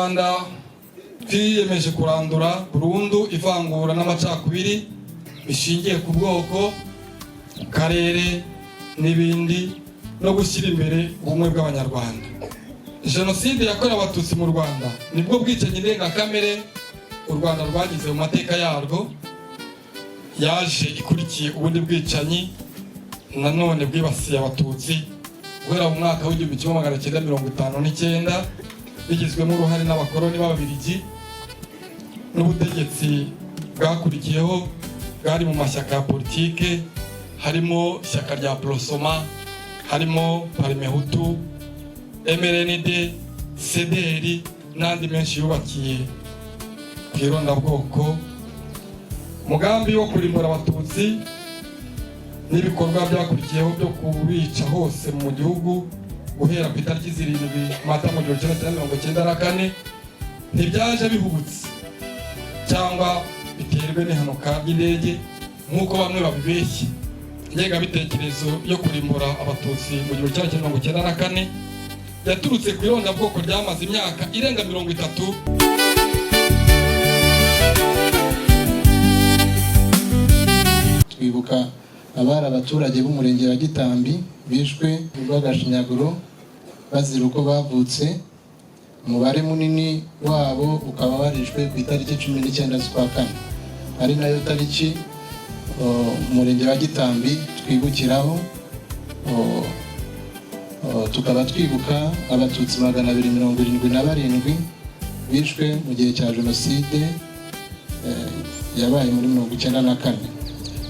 Abanyarwanda twiyemeje kurandura burundu ivangura n'amacakubiri bishingiye ku bwoko, karere n'ibindi, no gushyira imbere ubumwe bw'Abanyarwanda. Jenoside yakorewe Abatutsi mu Rwanda nibwo bwicanyi ndengakamere u Rwanda rwagize mu mateka yarwo. Yaje ikurikiye ubundi bwicanyi nanone bwibasiye Abatutsi guhera mu mwaka w'1959, bigizwemo uruhare n'abakoloni b'Ababiligi n'ubutegetsi bwakurikiyeho bwari mu mashyaka ya politike, harimo ishyaka rya Aprosoma, harimo Parmehutu, MRND, CDR n'andi menshi yubakiye ku irondabwoko. Umugambi wo kurimbura Abatutsi n'ibikorwa byakurikiyeho byo kubica hose mu gihugu guhera ku itariki 7 Mata mu 1994 ntibyaje bihubutse cyangwa biterwe n'ihanuka ry'indege nk'uko bamwe babibeshye. Ingengabitekerezo yo kurimbura Abatutsi mu 1994 yaturutse ku irondabwoko ryamaze imyaka irenga 30. Twibuka abari abaturage b'umurenge wa Gitambi bishwe urw'agashinyaguro bazira uko bavutse. Umubare munini wabo ukaba warishwe ku itariki 19 z'ukwa kane, ari nayo tariki umurenge wa Gitambi twibukiraho. Tukaba twibuka Abatutsi 277 bishwe mu gihe cya jenoside yabaye muri 94.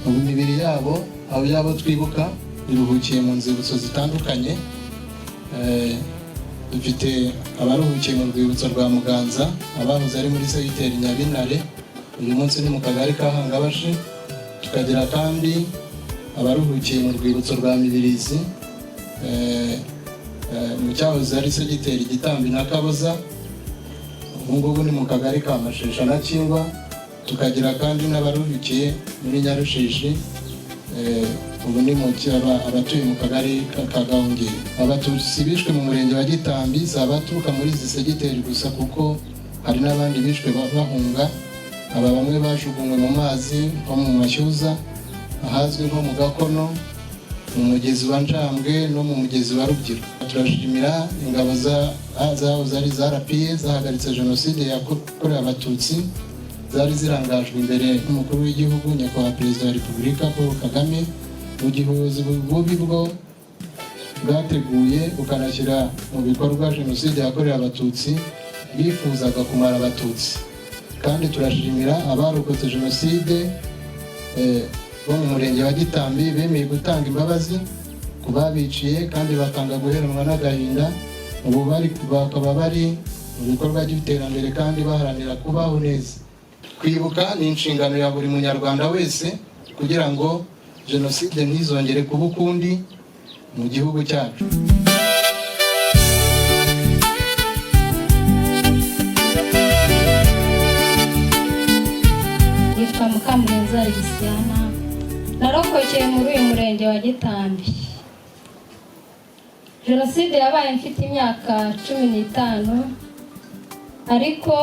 Ubu imibiri yabo, abo yabo twibuka, iruhukiye mu nzibutso zitandukanye. Dufite abaruhukiye mu rwibutso rwa Muganza, abahoze ari muri segiteri Nyabintare, uyu munsi ni mu kagari ka Hangabashi. Tukagira kandi abaruhukiye mu rwibutso rwa Mibirizi, mu cyahoze ari segiteri Gitambi na Kaboza, ubu ngubu ni mu kagari ka Mashesha na Kingwa. Tukagira kandi n'abaruhukiye muri Nyarushishi, ubu ni mu abatuye mu kagari ka Gahungeri. Abatutsi bishwe mu murenge wa Gitambi si abaturuka muri izi segiteri gusa, kuko hari n'abandi bishwe bahunga. Aba bamwe bajugunywe mu mazi nko mu Mashyuza, ahazwi nko mu Gakono, mu mugezi wa Njambwe no mu mugezi wa Rubyiro. Turashimira ingabo zahoze ari za RPA zahagaritse jenoside yakorewe Abatutsi, zari zirangajwe imbere n'umukuru w'igihugu, Nyakubahwa Perezida wa Repubulika Paul Kagame. Mu gihe ubuyobozi bubi bwo bwateguye bukanashyira mu bikorwa jenoside yakorewe Abatutsi bifuzaga kumara Abatutsi. Kandi turashimira abarokotse jenoside bo mu murenge wa Gitambi bemeye gutanga imbabazi ku babiciye kandi bakanga guheranwa n'agahinda. Ubu bakaba bari mu bikorwa by'iterambere kandi baharanira kubaho neza. Kwibuka ni inshingano ya buri munyarwanda wese kugira ngo jenoside ntizongere kuba ukundi mu gihugu cyacu. Yitwa Mukamurenzi Alisiyana, narokokeye muri uyu murenge wa Gitambi. Jenoside yabaye mfite imyaka 15, ariko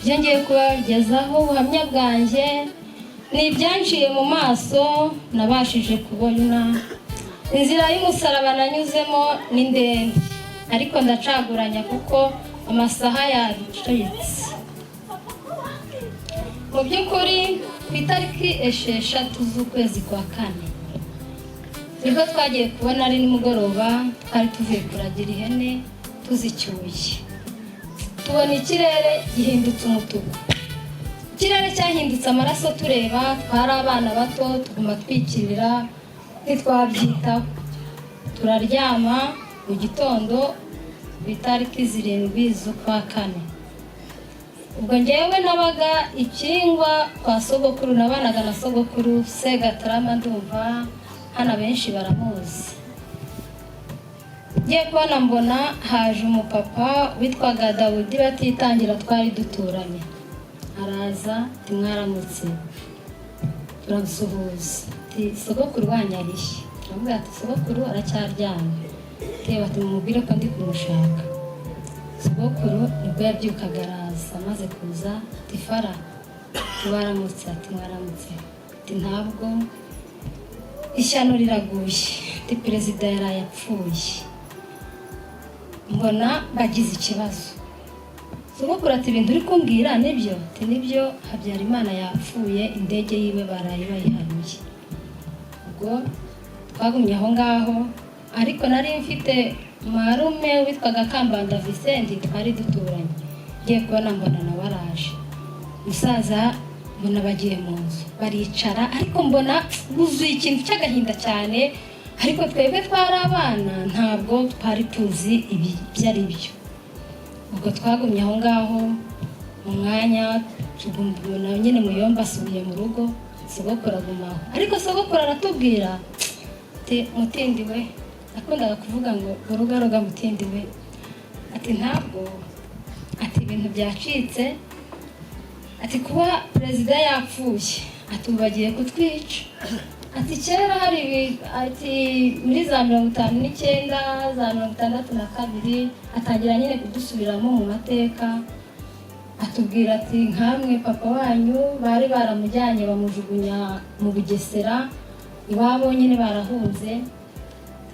ibyo ngiye kubagezaho ubuhamya bwanjye ni ibyanciye mu maso nabashije kubona. Inzira y'umusaraba nanyuzemo ni ndende, ariko ndacaguranya kuko amasaha yaducitse. Mu by'ukuri, ku itariki 6 z'ukwezi kwa kane nibwo twagiye kubona ari nimugoroba, twari tuvuye kuragira ihene tuzicyuye, tubona ikirere gihindutse umutuku, ikirere cyahindutse amaraso. Tureba, twari abana bato, tuguma twikirira, ntitwabyitaho, turaryama. Mu gitondo ku itariki 7 z'ukwa kane, ubwo ngewe nabaga Ikingwa kwa sogokuru, nabanaga na sogokuru Segatarama, ndumva hano abenshi baramuzi. Ngiye kubona mbona haje umupapa witwaga Dawudi Batitangira, twari duturanye. Araza ati: "Mwaramutse?" Turamusuhuza. Ati: "Sogokuru wanyu arihe?" Turamubwira ati: "Sogokuru aracyaryamye." Teba ati: "Mumubwire ko ndi kumushaka." Sogokuru nibwo yabyukaga araza. Amaze kuza ati: "Fara, waramutse?" Ati: "Mwaramutse." Ati: "Ntabwo, ishyano riraguye." Ati: "Perezida yaraye apfuye." Mbona bagize ikibazo. Sogokuru ati: "Ibintu uri kumbwira nibyo?" Ati: "Nibyo, Habyarimana yapfuye, indege yiwe baraye bayihanuye." Ubwo twagumye aho ngaho, ariko nari mfite marume witwaga Kambanda Vicente, twari duturanye. Ngiye kubona mbona nawe araje, musaza. Mbona bagiye mu nzu baricara, ariko mbona buzuye ikintu cy'agahinda cyane. Ariko twebwe twari abana, ntabwo twari tuzi ibi ibyo ari byo. Ubwo twagumye aho ngaho mu mwanya, tuguma nyine. Muyomba asubiye mu rugo, sogokuru agumaho. Ariko sogokuru aratubwira ati: "Mutindi we," yakundaga kuvuga ngo "urugaruga mutindi we," ati: "Ntabwo," ati, "ibintu byacitse," ati, "kuba perezida yapfuye," ati, "ubu bagiye kutwica." Ati: "Kera hari ati muri za 59, za 62." Atangira nyine kudusubiramo mu mateka, atubwira ati: "Nkamwe papa wanyu bari baramujyanye bamujugunya mu Bugesera, iwabo nyine barahunze.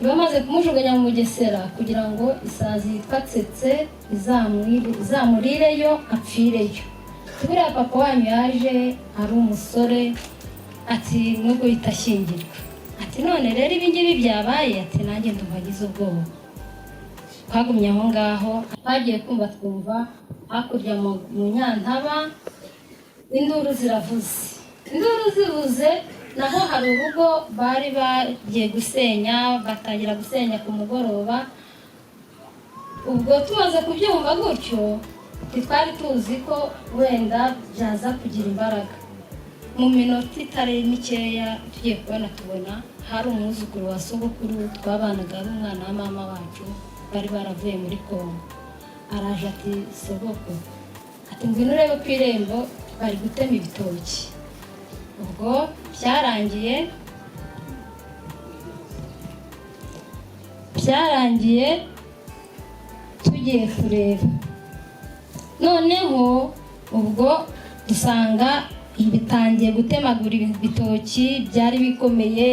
Bamaze kumujugunya mu Bugesera kugira ngo isazi yitwa tsetse izamurireyo apfireyo. Buriya papa wanyu yaje ari umusore," ati, "no guhita ashyingirwa." Ati: "None rero ibi ngibi byabaye," ati, "nanjye ndumva ngize ubwoba." Twagumye aho ngaho. Twagiye kumva twumva hakurya mu Nyantaba induru ziravuze. Induru zivuze, naho hari urugo bari bagiye gusenya, batangira gusenya ku mugoroba. Ubwo tumaze kubyumva gutyo, ntitwari tuzi ko wenda byaza kugira imbaraga. Mu minota itari mikeya tugiye kubona tubona hari umwuzukuru wa sogokuru twabanaga, ari umwana wa mama wacu, bari baravuye muri Kongo, araje ati: "Sogokuru," ati, "ngwino urebe ku irembo bari gutema ibitoki." Ubwo byarangiye tugiye kureba, noneho ubwo dusanga bitangiye gutemagura ibitoki byari bikomeye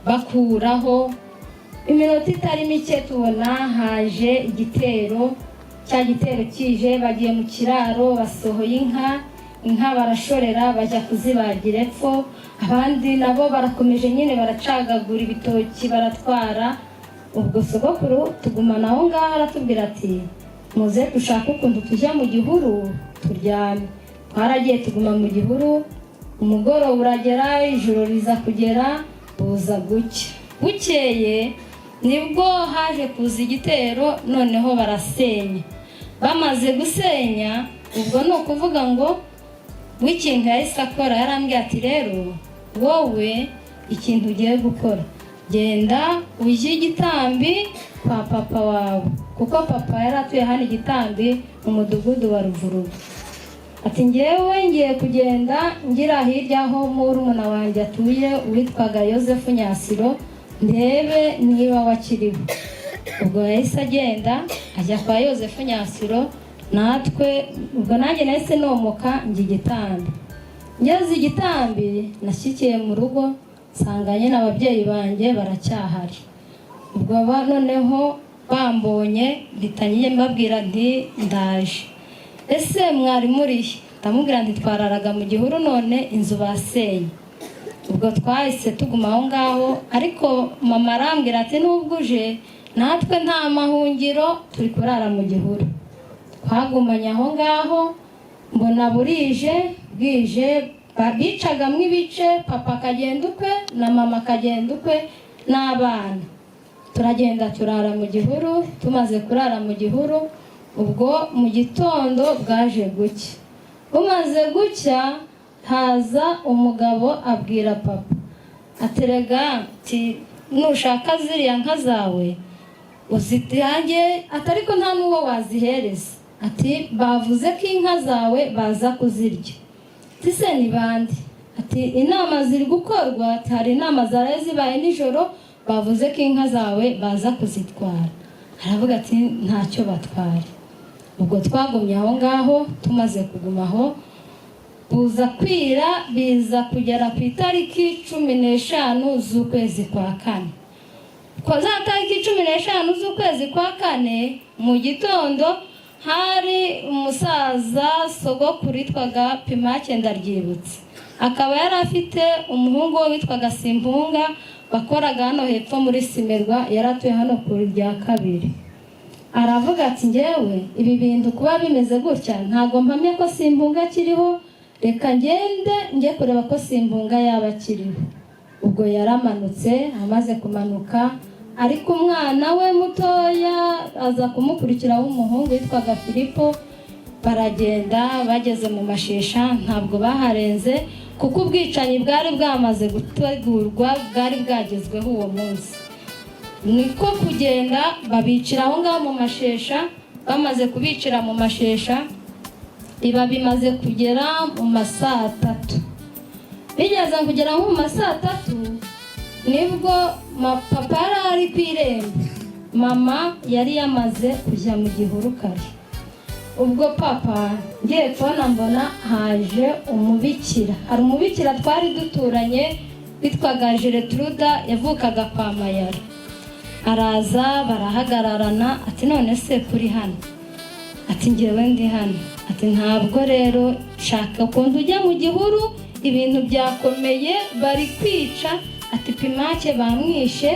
bakuraho. Iminota itari mike tubona haje igitero. Cya gitero kije, bagiye mu kiraro, basohoye inka, inka barashorera bajya kuzibagira epfo. Abandi nabo barakomeje nyine baracagagura ibitoki baratwara. Ubwo sogokuru tugumana aho ngaho, aratubwira ati: "Muze dushake ukuntu tujya mu gihuru turyame." Twaragiye tuguma mu gihuru. Umugoroba uragera, ijoro riza kugera, buza gucya. Bukeye nibwo haje kuza igitero, noneho barasenya. Bamaze gusenya, ubwo ni ukuvuga ngo w'ikintu yahise akora, yarambwiye ati: "Rero wowe ikintu ugiye gukora, genda ujye Igitambi kwa papa wawe," kuko papa yari atuye hano Igitambi mu mudugudu wa Ruvurugu. Ati: "Ngewe ngiye kugenda ngira hirya aho murumuna wanjye atuye witwaga Yosefu Nyasiro, ndebe niba wakiriho." Ubwo yahise agenda ajya kwa Yosefu Nyasiro. Natwe ubwo nanjye nahise nomoka njya Igitambi. Ngeze Igitambi, nashyikiye mu rugo nsanga nyine ababyeyi banjye baracyahari. Ubwo noneho bambonye mpita njye mbabwira nti: "Ndaje." "Ese mwari murihe?" Ndamubwira nti: "Twararaga mu gihuru, none inzu basenye." Ubwo twahise tuguma aho ngaho, ariko mama arambwira ati: "Nubwo uje, natwe nta mahungiro, turi kurara mu gihuru." Twagumanye aho ngaho. Mbona burije, bwije bicagamo ibice, papa akagenda ukwe na mama akagenda ukwe n'abana. Turagenda turara mu gihuru. Tumaze kurara mu gihuru, ubwo mu gitondo bwaje gucya. Bumaze gucya, haza umugabo abwira papa aterega ati: "Nushaka ziriya nka zawe uzitange," ati, "ariko nta n'uwo wazihereza." Ati: "Bavuze ko inka zawe baza kuzirya." Ati: "Se ni bande?" Ati: "Inama ziri gukorwa," ati, "hari inama zaraye zibaye nijoro, bavuze ko inka zawe baza kuzitwara." Aravuga ati: "Ntacyo batwara." Ubwo twagumye aho ngaho. Tumaze kuguma aho, buza kwira, biza kugera ku itariki 15 z'ukwezi kwa kane. Kwa za tariki 15 z'ukwezi kwa kane, mu gitondo, hari umusaza sogokuru witwaga Pimake Ndaryibutse, akaba yari afite umuhungu we witwaga Simpunga, bakoraga hano hepfo muri Simerwa, yari atuye hano ku rya kabiri. Aravuga ati: "Ngewe ibi bintu kuba bimeze gutya, ntabwo mpamya ko Simpunga akiriho. Reka ngende njye kureba ko Simpunga yaba akiriho." Ubwo yaramanutse. Amaze kumanuka, ariko umwana we mutoya aza kumukurikira w'umuhungu witwaga Filipo, baragenda. Bageze mu Mashesha, ntabwo baharenze, kuko ubwicanyi bwari bwamaze gutegurwa, bwari bwagezweho uwo munsi. Niko kugenda babicira aho ngaho mu Mashesha. Bamaze kubicira mu Mashesha, biba bimaze kugera mu ma saa tatu. Bigeze kugera nko mu ma saa tatu, nibwo papa yari ari ku irembo, mama yari yamaze kujya mu gihuru kare. Ubwo papa, ngiye kubona mbona haje umubikira. Hari umubikira twari duturanye witwaga Geretruda, yavukaga kwa Mayara. Araza barahagararana, ati: "None se kuri hano?" Ati: "Ngewe ndi hano." Ati: "Ntabwo rero shaka ukuntu ujya mu gihuru, ibintu byakomeye, bari kwica." Ati: "Pimake bamwishe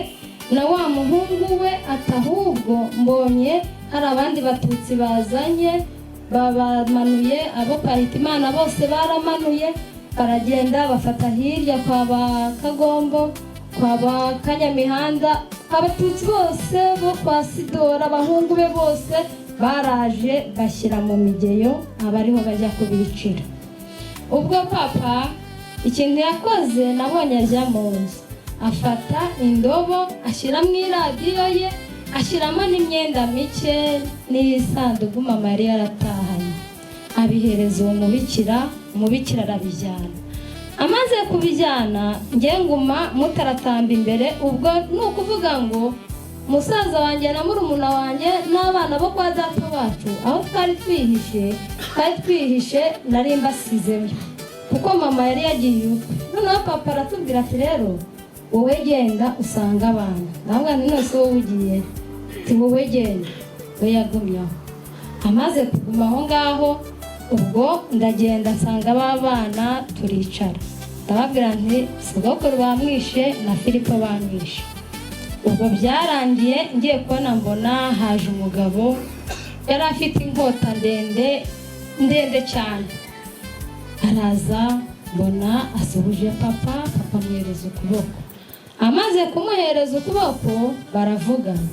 na wa muhungu we." Ati: "Ahubwo mbonye hari abandi Batutsi bazanye babamanuye, abo kwa Hitimana bose baramanuye, baragenda bafata hirya kwa ba Kagombo, kwa ba Kanyamihanda, Abatutsi bose bo kwa Sidora, abahungu be bose baraje bashyira mu migeyo, aba ariho bajya kubicira." Ubwo papa ikintu yakoze, nabonye ajya mu nzu, afata indobo ashyiramo iradiyo ye, ashyiramo n'imyenda mike n'isanduku mama yari yaratahanye, abihereza uwo mubikira. Umubikira arabijyana. Amaze kubijyana, njye nguma mutaratamba imbere. Ubwo ni ukuvuga ngo musaza wanjye na murumuna wanjye n'abana bo kwa data wacu, aho twari twihishe nari mbasizeyo, kuko mama yari yagiye ukwe. Noneho papa aratubwira ati: "Rero wowe genda usanga abana." Ndavuga nti: "None wowe ugiye?" Ati: "Wowe genda." We yagumye aho. Amaze kuguma aho ngaho, ubwo ndagenda nsanga ba bana, turicara, ndababwira nti: "Sogokuru bamwishe na Filipo bamwishe." Ubwo byarangiye, ngiye kubona mbona haje umugabo, yari afite inkota ndende ndende cyane. Araza, mbona asuhuje papa, papa amuhereza ukuboko. Amaze kumuhereza ukuboko, baravugana.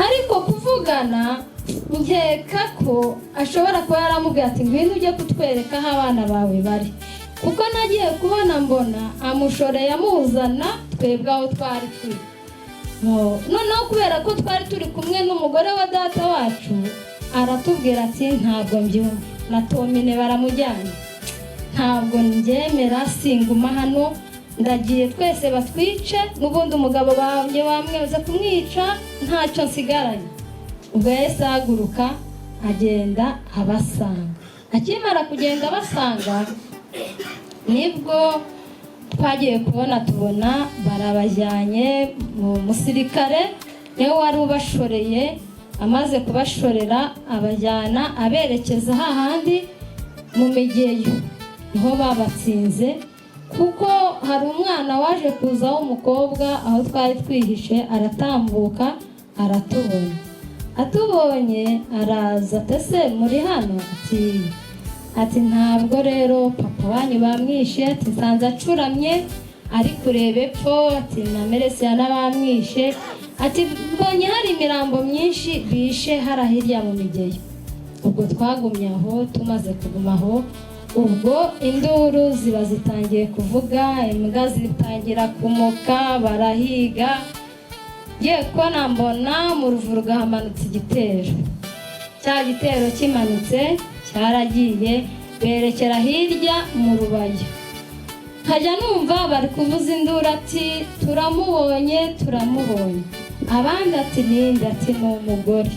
Ariko kuvugana, nkeka ko ashobora kuba yaramubwiye ati: "Ngwino ujye kutwereka aho abana bawe bari," kuko nagiye kubona mbona amushoreye amuzana twebwe aho twari turi. Noneho kubera ko twari turi kumwe n'umugore wa data wacu, aratubwira ati: "Ntabwo mbyumva, na Tomine baramujyanye, ntabwo mbyemera, singuma hano, ndagiye, twese batwice, n'ubundi umugabo wanjye bamweze kumwica, ntacyo nsigaranye." Ubwo yahise ahaguruka agenda abasanga. Akimara kugenda abasanga, nibwo twagiye kubona tubona barabajyanye mu musirikare, niwe wari ubashoreye. Amaze kubashorera, abajyana aberekeza hahandi mu migeyo, niho babatsinze, kuko hari umwana waje kuza w'umukobwa aho twari twihishe, aratambuka aratubona. Atubonye araza, ati: "Muri hano?" Ati: "Ntabwo rero papa wanyu bamwishe." Ati: "Nsanze acuramye ari kureba epfo." Ati: "Na Meresiyana bamwishe." Ati: "Mbonye hari imirambo myinshi bishe hara hirya mu migeyo." Ubwo twagumye aho. Tumaze kuguma aho, ubwo induru ziba zitangiye kuvuga, imbwa zitangira kumoka, barahiga. Ngiye kubona mbona mu Ruvuruga hamanutse igitero. Cya gitero kimanutse, cyaragiye berekera hirya mu Rubaya. Nkajya numva bari kuvuza induru ati: "Turamubonye, turamubonye." Abandi ati: "Ninde?" Ati: "Ni umugore."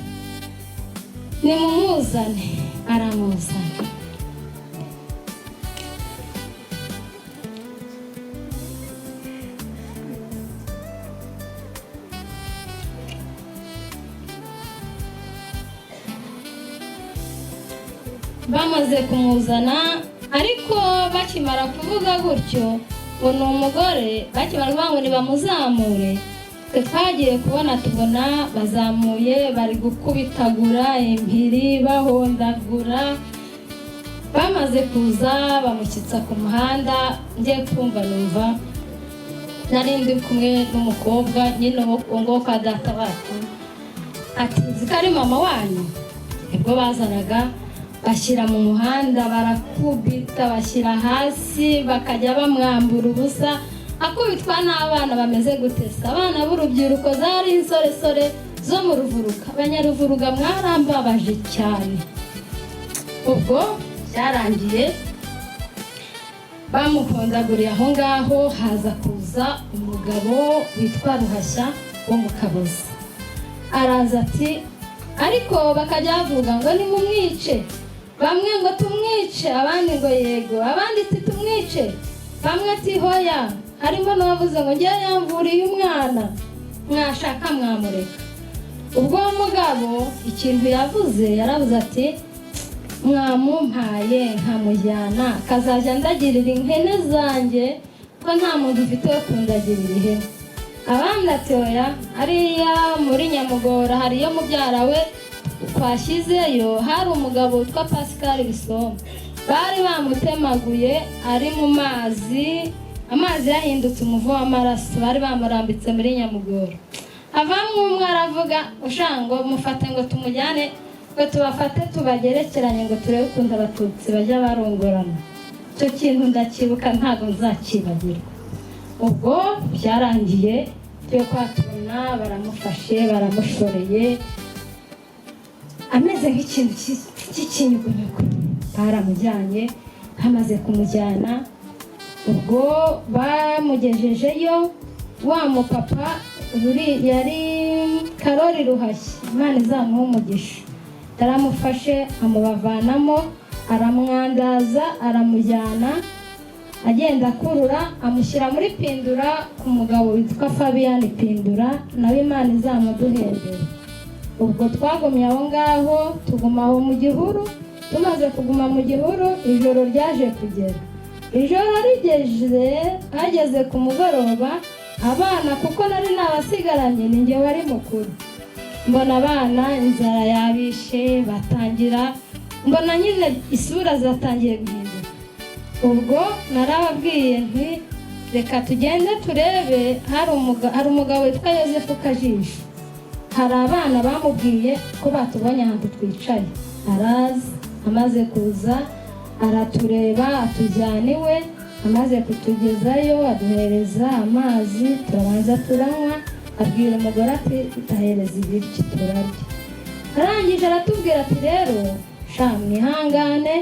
Nimumuzane. Aramuzana. Bamaze kumuzana, ariko bakimara kuvuga gutyo ngo ni umugore, bakimara kuvuga ngo nibamuzamure, twe twagiye kubona tubona bazamuye, bari gukubitagura impiri, bahondagura. Bamaze kuza bamushyitsa ku muhanda. Ngiye kumva numva nari ndi kumwe n'umukobwa nyine wo kwa data wacu, ati: "Uzi ko ari mama wanyu?" Nibwo bazanaga bashyira mu muhanda, barakubita, bashyira hasi, bakajya bamwambura ubusa, akubitwa n'abana bameze gute se? Abana b'urubyiruko, zari insoresore zo mu Ruvuruga. Abanyaruvuruga mwarambabaje cyane. Ubwo byarangiye bamuhondaguriye aho ngaho. Haza kuza umugabo witwa Ruhashya wo mu Kabozi, araza ati, ariko bakajya bavuga ngo nimumwice, bamwe ngo tumwice, abandi ngo yego, abandi ati tumwice, bamwe ati hoya. Harimo n'uwavuze ngo ngewe yamvuriye umwana, mwashaka mwamureka. Ubwo uwo mugabo ikintu yavuze, yaravuze ati: "Mwamumpaye nkamujyana akazajya ndagirira ihene zanjye, ko nta muntu ufite wo kundagirira ihene." Abandi ati: "Oya, ariya muri Nyamugora hariyo mubyara we twashyizeyo." Hari umugabo witwa Pascal Bisomba, bari bamutemaguye ari mu mazi, amazi yahindutse umuvu w'amaraso, bari bamurambitse muri Nyamugora. Havamo umwe aravuga ushaka ngo mufate, ngo tumujyane, ngo tubafate tubagerekeranye, ngo turebe ukuntu Abatutsi bajya barongorana. Icyo kintu ndacyibuka, ntabwo nzakibagirwa. Ubwo byarangiye byo kwatuna, baramufashe, baramushoreye, ameze nk'ikintu cy'ikinyugunyugu. Baramujyanye. Bamaze kumujyana, ubwo bamugejejeyo, wa mupapa uri yari Karori Ruhashya, Imana izamuha umugisha, yaramufashe amubavanamo, aramwandaza, aramujyana, agenda akurura, amushyira muri Pindura ku mugabo witwa Fabiyani Pindura, nawe Imana izamuduhembera. Ubwo twagumye aho ngaho, tuguma aho mu gihuru. Tumaze kuguma mu gihuru, ijoro ryaje kugera. Ijoro rigeze, hageze ku mugoroba, abana kuko nari nabasigaranye, ni njye wari mukuru, mbona abana inzara yabishe, batangira, mbona nyine isura zatangiye guhinduka. Ubwo narababwiye nti: "Reka tugende turebe." Hari umugabo witwa Yosefu Kajisho, hari abana bamubwiye ko batubonye ahantu twicaye. Araza, amaze kuza aratureba, atujyana iwe. Amaze kutugezayo, aduhereza amazi, turabanza turanywa. Abwira umugore ati: "Itahereza ibiryo turarya." Arangije aratubwira ati: "Rero sha, mwihangane,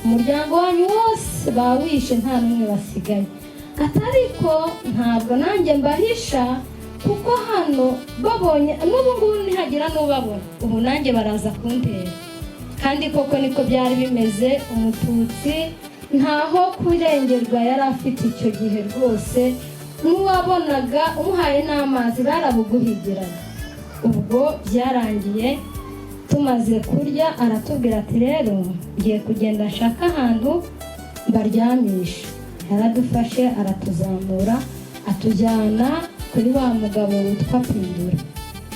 umuryango wanyu wose bawishe, nta n'umwe basigaye." Ati: "Ariko ntabwo nanjye mbahisha, kuko hano babonye n'ubu ngubu nihagira n'ubabona ubu nanjye baraza kuntera." Kandi koko niko byari bimeze. Umututsi ntaho kurengerwa yari afite icyo gihe rwose, n'uwabonaga umuhaye n'amazi barabuguhigiraga. Ubwo byarangiye tumaze kurya, aratubwira ati: "Rero ngiye kugenda nshaka ahantu mbaryamisha." Yaradufashe aratuzamura, atujyana kuri wa mugabo witwa Pindura.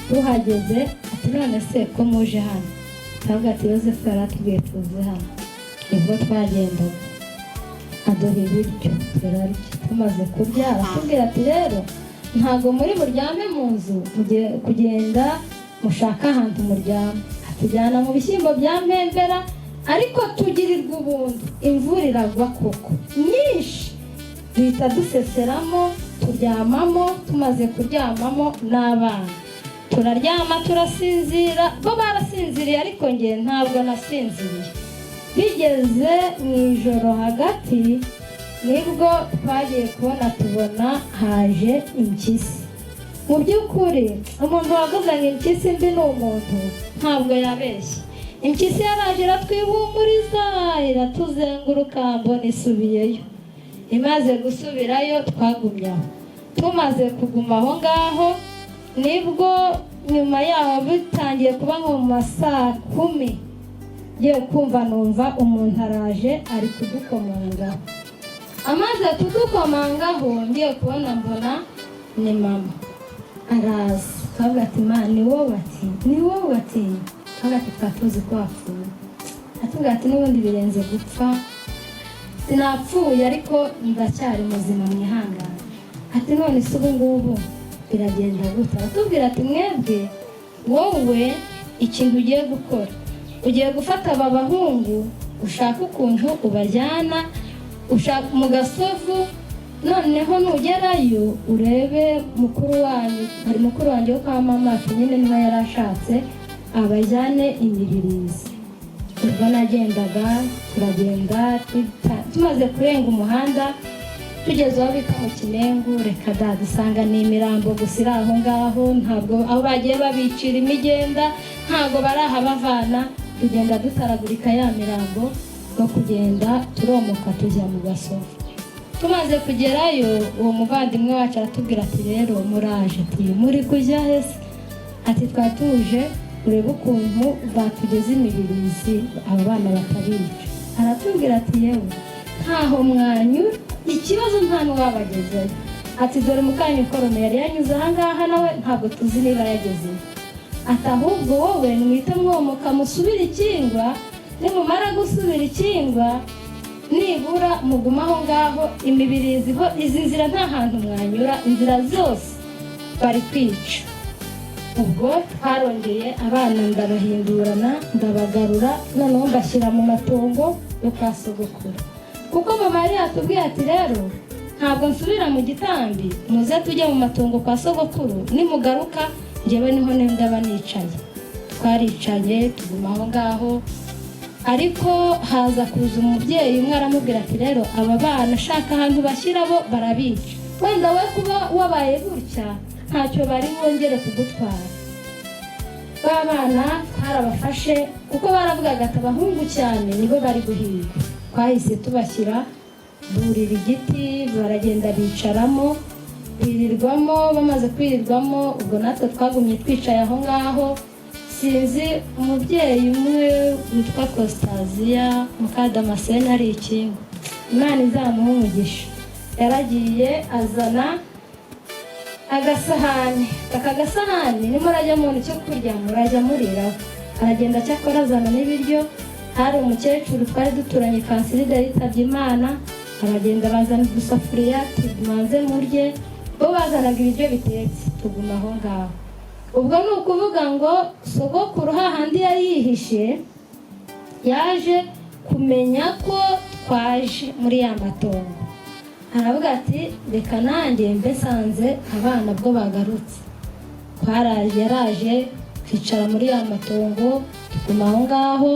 Tuhageze ati: "None se ko muje hano?" Turavuga ati: "Yosefu yaratubwiye tuze hano." Nibwo twagendaga. Aduha ibiryo turarya. Tumaze kurya aratubwira ati: "Rero ntabwo muri buryame mu nzu, mugiye kugenda mushaka ahantu muryama." Atujyana mu bishyimbo bya Mpembera, ariko tugirirwa ubuntu, imvura iragwa koko nyinshi, duhita duseseramo, turyamamo. Tumaze kuryamamo n'abana turaryama, turasinzira. Bo barasinziriye, ariko njye ntabwo nasinziriye. Bigeze mu ijoro hagati, nibwo twagiye kubona tubona haje impyisi. Mu by'ukuri umuntu wavuze ngo impyisi mbi ni umuntu ntabwo yabeshye. Impyisi yaraje iratwihumuriza, iratuzenguruka, mbona isubiyeyo. Imaze gusubirayo twagumye aho. Tumaze kuguma aho ngaho, nibwo nyuma yaho bitangiye kuba nko mu ma 10:00, ngiye kumva numva umuntu araje ari kudukomangaho. Amaze kudukomangaho, ngiye kubona mbona ni mama araza. Twavuga ati: "Ma, ni wowe?" Ati: "Ni wowe." Ati, twavuga ati: "Twari tuzi ko wapfuye." Atubwira ati: "N'ubundi birenze gupfa, sinapfuye ariko ndacyari muzima, mwihangane." Ati: "None se ubu ngubu biragenda gute?" Aratubwira ati: "Mwebwe, wowe ikintu ugiye gukora, ugiye gufata aba bahungu, ushaka ukuntu ubajyana ushaka mu Gasovu. Noneho nugerayo urebe mukuru wanyu." Hari mukuru wanjye wo kwa mama nyine, niho yari ashatse, abajyane imibirizi. Ubwo nagendaga, turagenda, tumaze kurenga umuhanda, tugeze aho bita mu Kinengu, reka da, dusanga ni imirambo gusa iri aho ngaho. Ntabwo aho bagiye babicira imigenda, ntabwo barahabavana. Tugenda dutaragurika ya mirambo no kugenda turomoka, tujya mu Gasovu. Tumaze kugerayo, uwo muvandimwe wacu aratubwira ati: "Rero muraje?" Ati: "Muri kujya hese?" Ati: "Twatuje urebe ukuntu batugeze imibirizi, aba bana batabica." Aratubwira ati: "Yewe, ntaho mwanyura, ikibazo nta n'uwabagezeyo." Ati: "Dore mukanya korome yari yanyuze ahangaha, nawe ntabwo tuzi niba yagezeyo." Ati: "Ahubwo wowe mwite mwomoka musubire ikingwa. Nimumara gusubira ikingwa, nibura mugume aho ngaho imibirizi ho. Izi nzira nta hantu mwanyura, inzira zose bari kwica." Ubwo twarongeye abana ndabahindurana, ndabagarura, noneho mbashyira mu matongo yo kwa sogokuru, kuko mama yari yatubwiye ati: "Rero ntabwo nsubira mu gitambi, muze tujye mu matongo kwa sogokuru, nimugaruka njyewe niho ndaba nicaye." Twaricaye tuguma aho ngaho, ariko haza kuza umubyeyi umwe, aramubwira ati: "Rero aba bana ashaka ahantu bashyira bo barabica, wenda we kuba wabaye gutya ntacyo bari bongere kugutwara." Ba bana twarabafashe, kuko baravugaga ati abahungu cyane nibo bari guhiga. Twahise tubashyira, burira igiti, baragenda bicaramo, birirwamo. Bamaze kwirirwamo, ubwo natwe twagumye twicaye aho ngaho. Sinzi umubyeyi umwe witwa Kositaziya Mukadamascene, ari ikingo, Imana izamuha umugisha, yaragiye azana agasahani. Aka gasahani nimurajya mubona icyo kurya murajya muriraho. Aragenda cyakora azana n'ibiryo. Hari umukecuru twari duturanye, Kansirida, yitabye Imana. Aragenda bazana udusafuriya, tumanze murye. Bo bazanaga ibiryo bitetse, tuguma aho ngaho. Ubwo ni ukuvuga ngo sogokuru hahandi yari yihishe yaje kumenya ko twaje muri ya matongo, aravuga ati: "Reka nanjye mbe nsanze abana bwo bagarutse." Twaraje, yaraje twicara muri ya matongo, tuguma aho ngaho,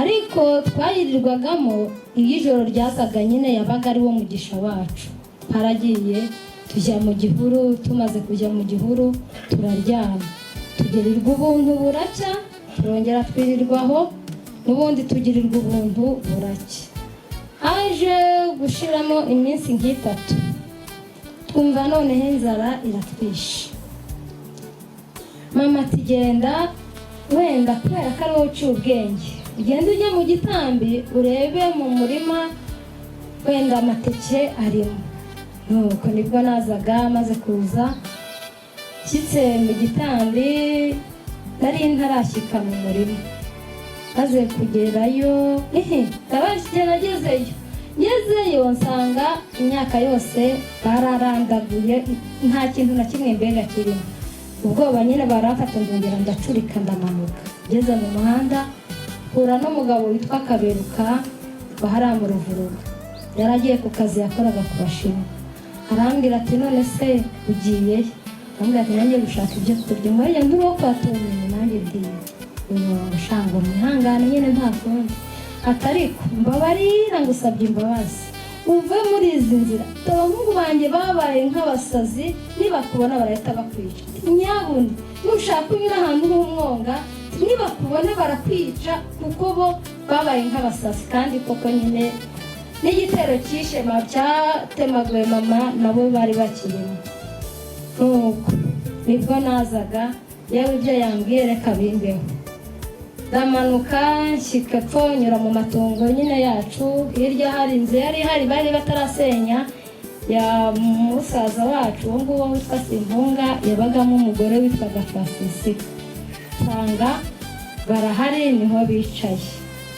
ariko twayirirwagamo. Iyo ijoro ryazaga nyine yabaga ari wo mugisha wacu. Twaragiye tujya mu gihuru. Tumaze kujya mu gihuru turaryama, tugirirwa ubuntu buracya, turongera twirirwaho n'ubundi, tugirirwa ubuntu buracya. Haje gushiramo iminsi nk'itatu, twumva noneho inzara iratwishe. Mama ati: "Genda, wenda kubera ko ari wowe uciye ubwenge, ugende ujye mu gitambi urebe mu murima, wenda amateke arimo." Nuko nibwo nazaga. Maze kuza nshyitse mu gitambi, nari ntarashyika mu murima, maze kugerayo, nagezeyo, ngezeyo nsanga imyaka yose bararandaguye, nta kintu na kimwe mbega kirimo. Ubwoba nyine baramfata, ndongera ndacurika, ndamanuka. Ngeze mu muhanda mpura n'umugabo witwa Kaberuka wahariya mu Ruvuruga. Yari agiye ku kazi yakoraga ku Bashinwa. Arambwira ati: "None se ugiye he?" Arambwira ati: "Nanjye gushaka ibyo kurya." Ngo njye nturi wo kwatumye, nanjye ndiye shango, mwihangane nyine nta kundi. Ati: "Ariko mbabarira, ngusabye imbabazi, uve muri izi nzira. Abahungu banjye babaye nk'abasazi, nibakubona barahita bakwica. Nyabuna nushaka unyura ahantu h'umwonga, Nibakubona barakwica, kuko bo babaye nk'abasazi. Kandi koko nyine n'igitero cyishe cyatemaguye mama nabo bari bakirimo. Nuko nibwo nazaga, yewe, ibyo yambwiye reka bimbeho. Ndamanuka nshyika epfo, nyura mu matungo nyine yacu. Hirya hari inzu yari ihari bari batarasenya ya musaza wacu uwo nguwo witwa Simpunga, yabagamo umugore witwaga Francisca. Nsanga barahari, niho bicaye.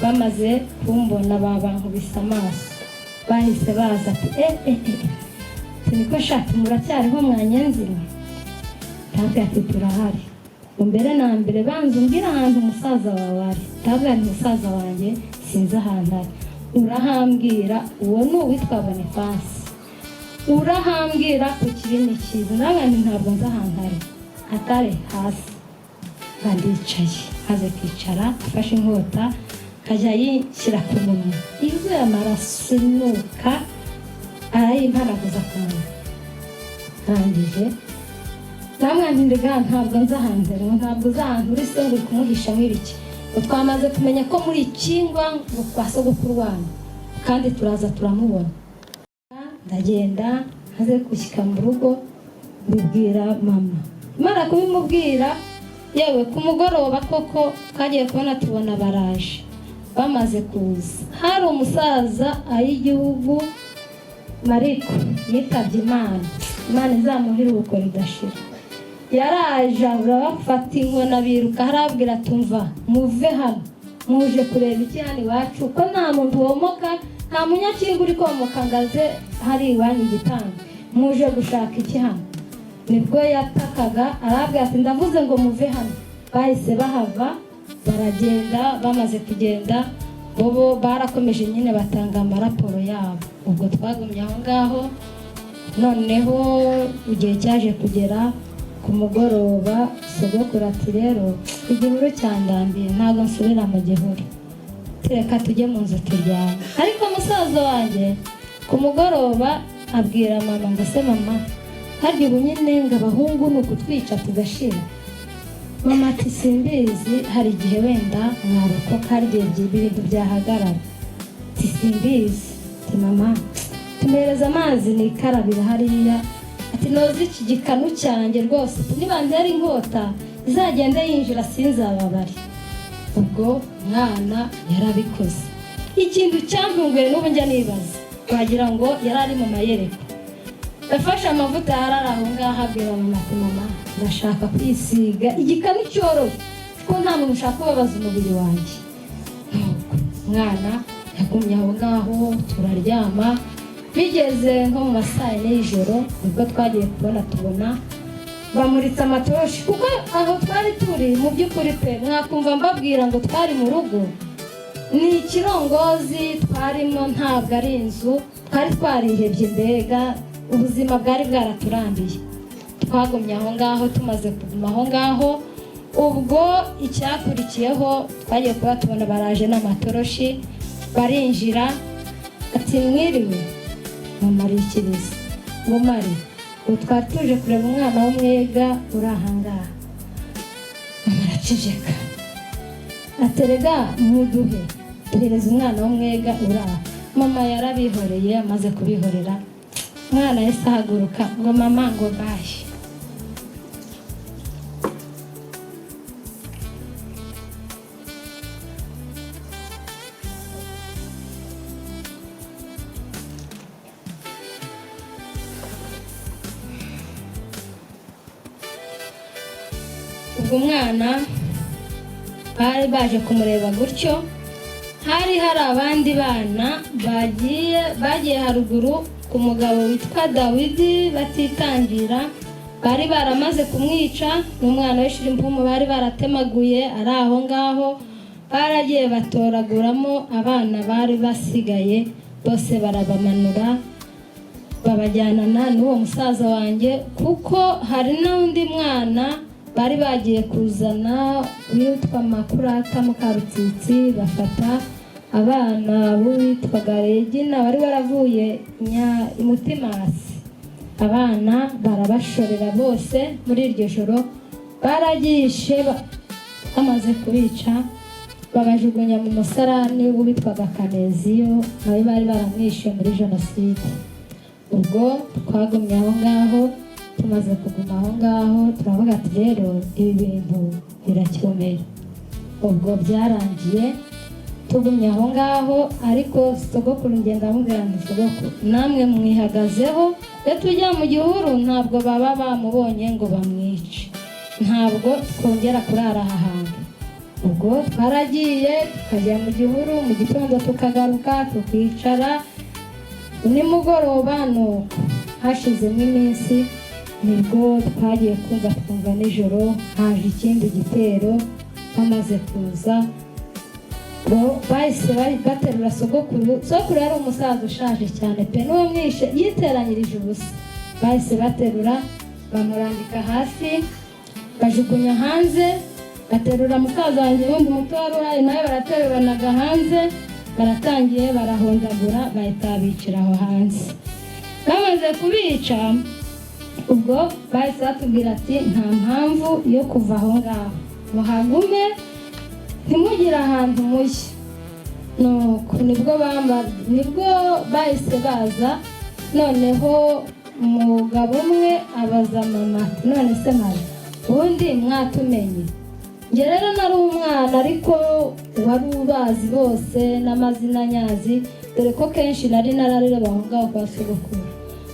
Bamaze kumbona babankubise amaso, bahise baza ati: "Eh eh eh, niko shati, muracyariho mwanyenzi mwe?" Ndabwira ati: "Turahari." Ngo: "Mbere na mbere banza umbwire ahantu umusaza wawe ari." Ndabwira nti: "Musaza wanjye sinzi ahantu ari." "Urahambwira, uwo ni uwitwa Boniface, urahambwira ku kibi ni cyiza." Ndabwira nti: "Ntabwo nzi ahantu ari." Atari hasi ndicaye, maze kwicara afashe inkota akajya yishyira ku munwa, yuzuye amaraso inuka, arayimpanaguza ku munwa. Arangije namwe nti: "Ntabwo nzi ahantu ari." "Ntabwo uzi ahantu uri se, ngo uri kumuhishamo ibiki?" Ngo: "Twamaze kumenya ko muri ikingwa, ngo kwa sogokuru wanyu, kandi turaza turamubona." Ndagenda, maze gushyika mu rugo mbibwira mama. Imana kubimubwira, yewe, ku mugoroba koko twagiye kubona tubona baraje. Bamaze kuza, hari umusaza ay'igihugu Mariko yitabye Imana, Imana izamuha iruhuko ridashira. Yaraje arabafata inkona biruka, harabwira tumva: "Muve hano, muje kureba iki hano iwacu, ko nta muntu womoka, nta munyakinga uri komoka ngo aze hari iwanyu igitanda? Muje gushaka iki hano?" Nibwo yatakaga, arabwira ati: "Ndavuze ngo muve hano." Bahise bahava baragenda. Bamaze kugenda, bobo barakomeje nyine batanga amaraporo yabo. Ubwo twagumye aho ngaho. Noneho igihe cyaje kugera ku mugoroba, sogokuru ati: "Rero igihuru cyandambiye, ntabwo nsubira mu gihuru, reka tujye mu nzu turyame." Ariko musaza wanjye ku mugoroba abwira mama ngo: "Se mama, harya ubu nyine ngo abahungu ni ukutwica tugashira?" Mama ati: "Simbizi, hari igihe wenda mwarokoka, hari igihe ibintu byahagarara." Ati: "Simbizi." Ati: "Mama, tumereza amazi nikarabira hariya." Ati: "Noze iki gikanu cyanjye rwose, nibantera inkota izagende yinjira sinzababare." Ubwo mwana yarabikoze. Ikintu cyantunguye, n'ubu njya nibaza, wagira ngo yari ari mu mayereko. Yafashe amavuta yari ari aho ngaho, abwira mama ati: "Mama, ndashaka kwisiga igikanu cyoroshye, kuko nta muntu ushaka kubabaza umubiri wanjye." Nuko umwana yagumye aho ngaho, turaryama. Bigeze nko mu ma 4:00 y'ijoro, nibwo twagiye kubona tubona bamuritse amatoroshi, kuko aho twari turi mu by'ukuri pe, mwakumva mbabwira ngo twari mu rugo, ni ikirongozi twarimo, ntabwo ari inzu. Twari twarihebye, mbega ubuzima bwari bwaraturambiye. Twagumye aho ngaho. Tumaze kuguma aho ngaho, ubwo icyakurikiyeho twagiye kuba tubona baraje n'amatoroshi, barinjira, ati: "Mwiriwe?" Mama arikiriza ngo: "Mari, ubu twari tuje kureba umwana w'umwega uri ahangaha." Mama araceceka, aterega: "Muduhe, duhereza umwana w'umwega uri aha." Mama yarabihoreye. Amaze kubihorera, umwana yahise ahaguruka ngo: "Mama," ngo, "bye." Ubwo umwana bari baje kumureba gutyo, hari hari abandi bana bagiye haruguru ku mugabo witwa Dawidi batitangira, bari baramaze kumwica, n'umwana we Shirimpumu bari baratemaguye ari aho ngaho. Baragiye batoraguramo abana bari basigaye bose, barabamanura babajyanana n'uwo musaza wanjye, kuko hari n'undi mwana bari bagiye kuzana witwa Makurata Mukarutsitsi. Bafata abana b'uwitwaga Regina wari waravuye Mutimasi, abana barabashorera bose. Muri iryo joro baragishe. Bamaze kubica babajugunya mu musarani witwaga Kaneziyo, nawe bari baramwishe muri jenoside. Ubwo twagumye aho ngaho, tumaze kuguma aho ngaho turavuga ati rero ibi bintu birakomeye. Ubwo byarangiye tugumye aho ngaho, ariko sogokuru ngenda amubwira nti sogokuru namwe mwihagazeho, iyo tujya mu gihuru ntabwo baba bamubonye ngo bamwice, ntabwo twongera kurara aha hantu. Ubwo twaragiye tukajya mu gihuru, mu gitondo tukagaruka tukicara, nimugoroba nuko hashizemo iminsi nibwo twagiye kumva twumva nijoro haje ikindi gitero. Bamaze kuza bo bahise baterura sogokuru. Sogokuru yari umusaza ushaje cyane pe, n'uwo mwishe yiteranyirije ubusa. Bahise baterura bamurambika hasi, bajugunya hanze, baterura musaza wanjye wundi muto wari uhari nawe barateruranaga hanze, baratangiye barahondagura, bahita bicira aho hanze. Bamaze kubica, ubwo bahise batubwira ati nta mpamvu yo kuva aho ngaho, muhagume ntimugire ahantu mujya. Nuko nibwo bahise baza. Noneho umugabo umwe abaza mama ati none se mama ubundi mwatumenye? Njye rero nari umwana, ariko wari ubazi bose n'amazina nyazi, dore ko kenshi nari narareba aho ngaho kwa sogokuru.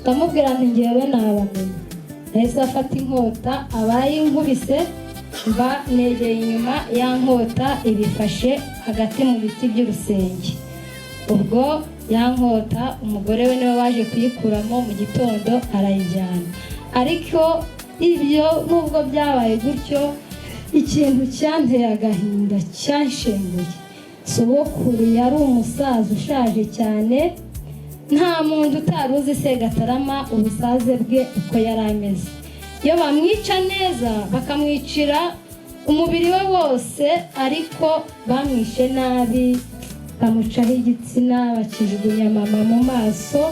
Ndamubwira nti ngewe nabamenye. Nahise afata inkota abayinkubise, mba negeye inyuma ya nkota ibifashe hagati mu biti by'urusenge. Ubwo ya nkota umugore we niwe waje kuyikuramo mu gitondo arayijyana. Ariko ibyo nubwo byabaye gutyo, ikintu cyanteye agahinda cyanshenguye, sogokuru yari umusaza ushaje cyane, nta muntu utari uzi Segatarama ubusaze bwe uko yari ameze. Iyo bamwica neza bakamwicira umubiri we wose, ariko bamwishe nabi, bamucaho igitsina bakijugunya mama mu maso.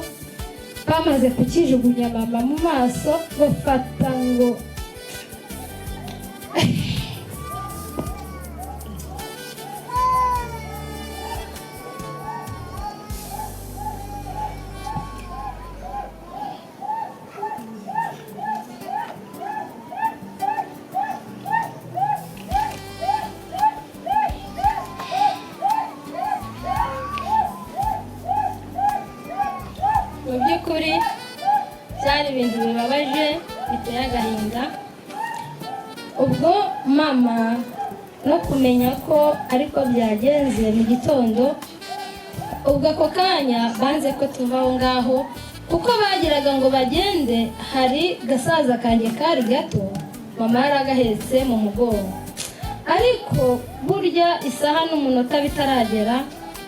Bamaze kukijugunya mama mu maso bafata ngo mu by'ukuri byari ibintu bibabaje biteye agahinda. Ubwo mama no kumenya ko ariko byagenze mu gitondo, ubwo ako kanya banze ko tuva aho ngaho, kuko bagiraga ngo bagende hari gasaza kanjye kari gato mama yari agahetse mu mugongo. Ariko burya isaha n'umunota bitaragera,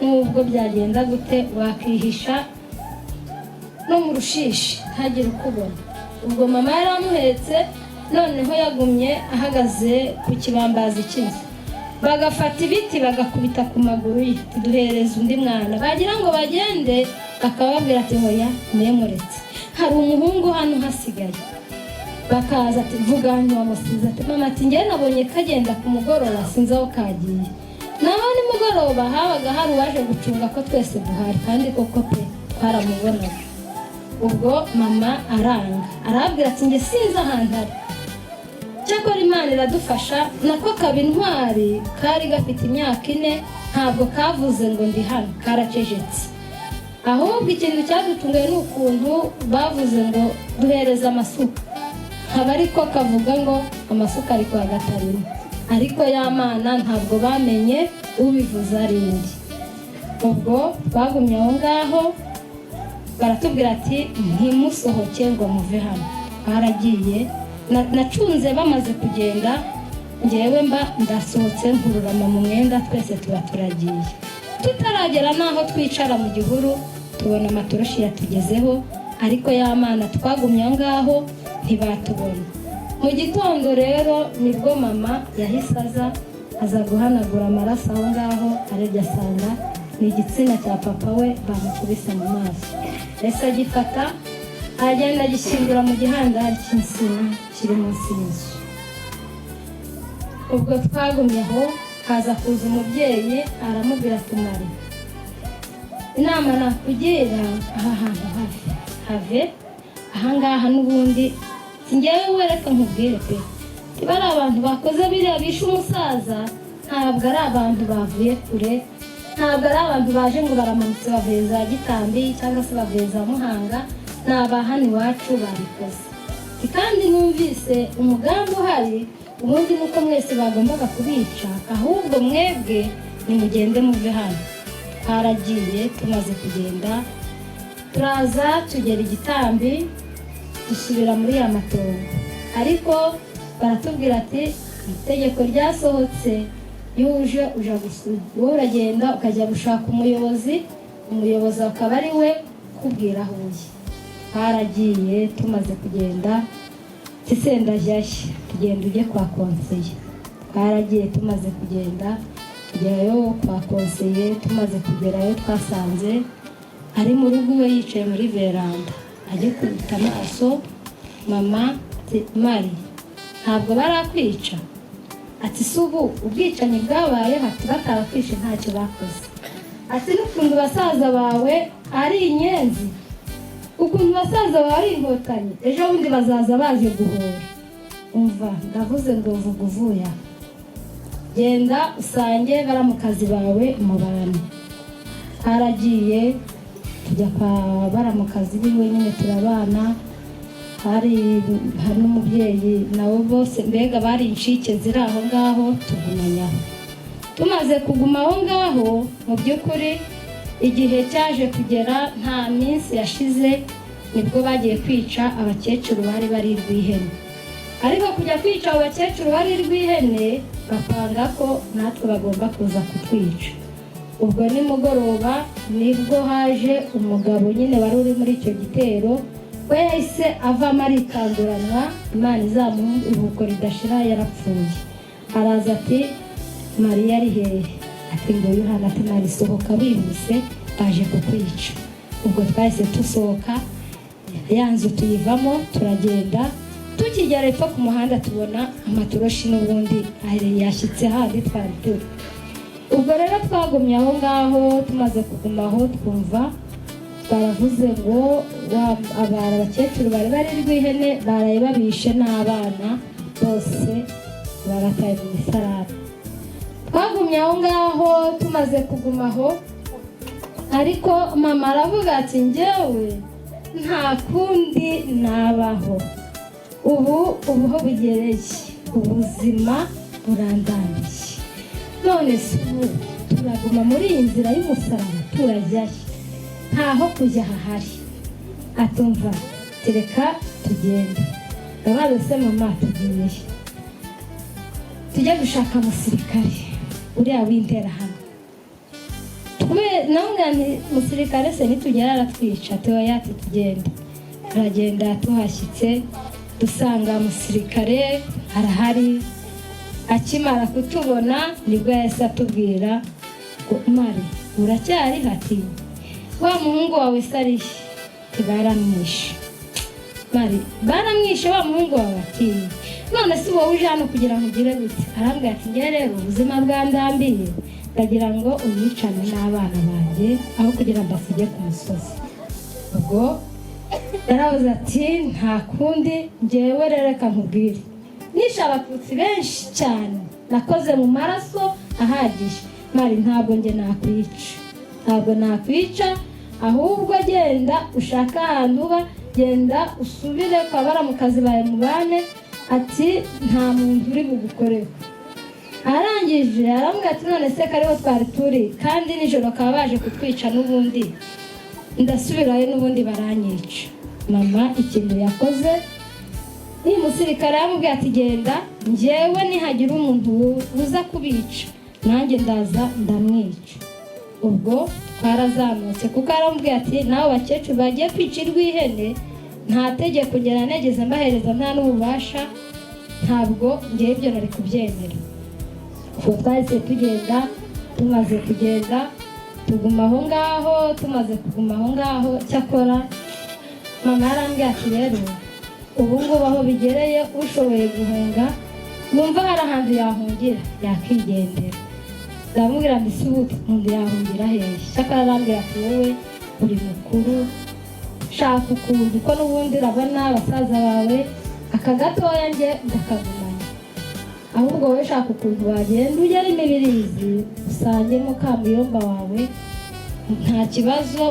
nubwo byagenda gute wakihisha no mu rushishi ntagire ukubona. Ubwo mama yari amuhetse, noneho yagumye ahagaze ku kibambazi cy'inzu, bagafata ibiti bagakubita ku maguru ye, tuduhereza undi mwana. Bagira ngo bagende bakababwira ati hoya mwemuretse, hari umuhungu hano uhasigaye. Bakaza ati vuga ntiwamusize, ati mama ati njyewe nabonye kagenda ku mugoroba sinzi aho kagiye. Naho nimugoroba habaga hari uwaje gucunga ko twese duhari, kandi koko pe twaramubonaga. Ubwo mama aranga arabwira ati njye sinzi ahantu ari. Cyakora Imana iradufasha, nako kaba intwari, kari gafite imyaka 4, ntabwo kavuze ngo ndi hano, karacecetse. Ahubwo ikintu cyadutunguye ni ukuntu bavuze ngo duhereze amasuka, nkaba ariko kavuga ngo amasuka ari kwa Gatarina, ariko ya mana ntabwo bamenye ubivuze ari indi. Ubwo twagumye aho ngaho baratubwira ati ntimusohoke ngo muve hano. Baragiye, nacunze bamaze kugenda, ngewe mba ndasohotse nkururama mu mwenda, twese tuba turagiye. Tutaragera n'aho twicara mu gihuru tubona amatoroshi yatugezeho, ariko ya mana twagumye aho ngaho ntibatubona. Mu gitondo rero nibwo mama yahise aza guhanagura amaraso aho ngaho, arebye asanga ni igitsina cya papa we bamukubise mu maso. Ese agifata agenda agishyingura mu gihandari cy'insina kiri munsi y'inzu. Ubwo twagumye aho, haza kuza umubyeyi aramubwira ati: "Mari, inama nakugira, aha hantu have have ahangaha n'ubundi si njyewe we. Reka nkubwire pe, niba ari abantu bakoze biriya, bishe umusaza, ntabwo ari abantu bavuye kure, ntabwo ari abantu baje ngo baramanutse bavuye za Gitambi cyangwa se bavuye za Muhanga, ni aba hano iwacu babikoze. Kandi numvise umugambi uhari ubundi nuko mwese bagombaga kubica, ahubwo mwebwe nimugende muve hano." Twaragiye, tumaze kugenda turaza tugera Igitambi, dusubira muri ya matongo, ariko baratubwira ati: "Itegeko ryasohotse, iyo uje uja wowe uragenda ukajya gushaka umuyobozi, umuyobozi akaba ari we ukubwira aho ujya." Twaragiye, tumaze kugenda tisendajyashya, tugenda ujye kwa konseye. Twaragiye, tumaze kugenda tugerayo kwa konseye. Tumaze kugerayo twasanze ari mu rugo iwe, yicaye muri veranda. Agikubita amaso mama ati: "Mari, ntabwo barakwica?" Ati: "Si ubu ubwicanyi bwabayeho?" Ati: "Batarakwishe ntacyo bakoze." Ati: "N'ukuntu basaza bawe ari inyenzi, ukuntu basaza bawe ari inkotanyi, ejo bundi bazaza baje guhura. Umva, ndavuze ngo vuga uvuye aha, genda usange baramukazi bawe mu bantu." Twaragiye tujya kwa baramukazi biwe nyine, turabana. Hari n'umubyeyi nabo bose, mbega bari incike ziri aho ngaho, tugumanya aho. Tumaze kuguma aho ngaho, mu by'ukuri igihe cyaje kugera, nta minsi yashize nibwo bagiye kwica abakecuru bari bari Rwihene. Ariko kujya kwica abo bakecuru bari Rwihene, bapanga ko natwe bagomba kuza kutwica. Ubwo nimugoroba nibwo haje umugabo nyine wari uri muri icyo gitero. We yahise avamo arikanguranwa, Imana izamuha iruhuko ridashira, yarapfuye. Araza ati: "Mariya ari hehe?" Ati: "Ngo Yohana." Ati: "Mari, sohoka wihuse, baje kukwica." Ubwo twahise dusohoka, ya nzu tuyivamo, turagenda. Tukigera epfo ku muhanda tubona amatoroshi n'ubundi yashyitse handi twari turi. Ubwo rero twagumye aho ngaho. Tumaze kuguma aho, twumva baravuze ngo abakecuru bari bari Rwihene baraye babishe n'abana bose, babataye mu misarane. Twagumye aho ngaho. Tumaze kuguma aho, ariko mama aravuga ati: "Njyewe nta kundi nabaho, ubu ubuho bugereye, ubuzima burandambiye. None se ubu turaguma muri iyi nzira y'umusaraba, turajyayo? Ntaho kujya hahari." Atumva tereka tugende. Ndabaza: "Se mama, tugiye tujye gushaka umusirikare uriya w'Interahamwe?" Namwe nti: "Musirikare se nitugera aratwica?" Toya, ati: "Tugenda." Turagenda, tuhashyitse dusanga umusirikare arahari. Akimara kutubona nibwo yahise atubwira ngo: "Mari, uracyari?" Ati: "Wa muhungu wawe se arihe?" Baramwishe Mari, baramwishe wa muhungu wawe. Ati: "None si wowe uje hano kugira ngo ugire gute?" Arambwira ati: "Njye rero ubuzima bwandambiye, ndagira ngo unyicane n'abana banjye aho kugira ngo mbasige ku musozi." Ubwo yaravuze ati: "Nta kundi, njyewe rero reka nkubwire, nishe Abatutsi benshi cyane, nakoze mu maraso ahagije. Mari, ntabwo njye nakwica, ntabwo nakwica, ahubwo genda ushake ahantu uba, genda usubire kwa baramukazi bawe mubane." Ati: "Nta muntu uri bugukoreho." Arangije arambwira ati: "None se kariho twari turi, kandi nijoro bakaba baje kutwica, n'ubundi ndasubirayo, n'ubundi baranyica." Mama ikintu yakoze ni umusirikare yamubwiye ati: "Genda, njyewe nihagira umuntu uza kubica nanjye ndaza ndamwica." Ubwo twarazamutse, kuko aramubwiye ati: "Nawe bakecuru bagiye kwica Rwihene, nta tegeko ngera negeze mbahereza, nta n'ububasha, ntabwo ngewe ibyo nari kubyemera." Ubwo twahise tugenda. Tumaze kugenda tuguma aho ngaho. Tumaze kuguma aho ngaho, cyakora mama yarambwiye ati: "Rero ubu ngubu aho bigereye, ushoboye guhunga." Wumva hari ahantu yahungira, yakigendera. Ndamubwira ngo: "Ese ubu umuntu yahungira hehe?" Cyakora arambwira ati: "Wowe uri mukuru, shaka ukuntu, uko n'ubundi urabona basaza bawe, aka gatoya njye ndakagumana, ahubwo wowe shaka ukuntu wagenda ugera imibirizi, usange mukamuyomba wawe, nta kibazo,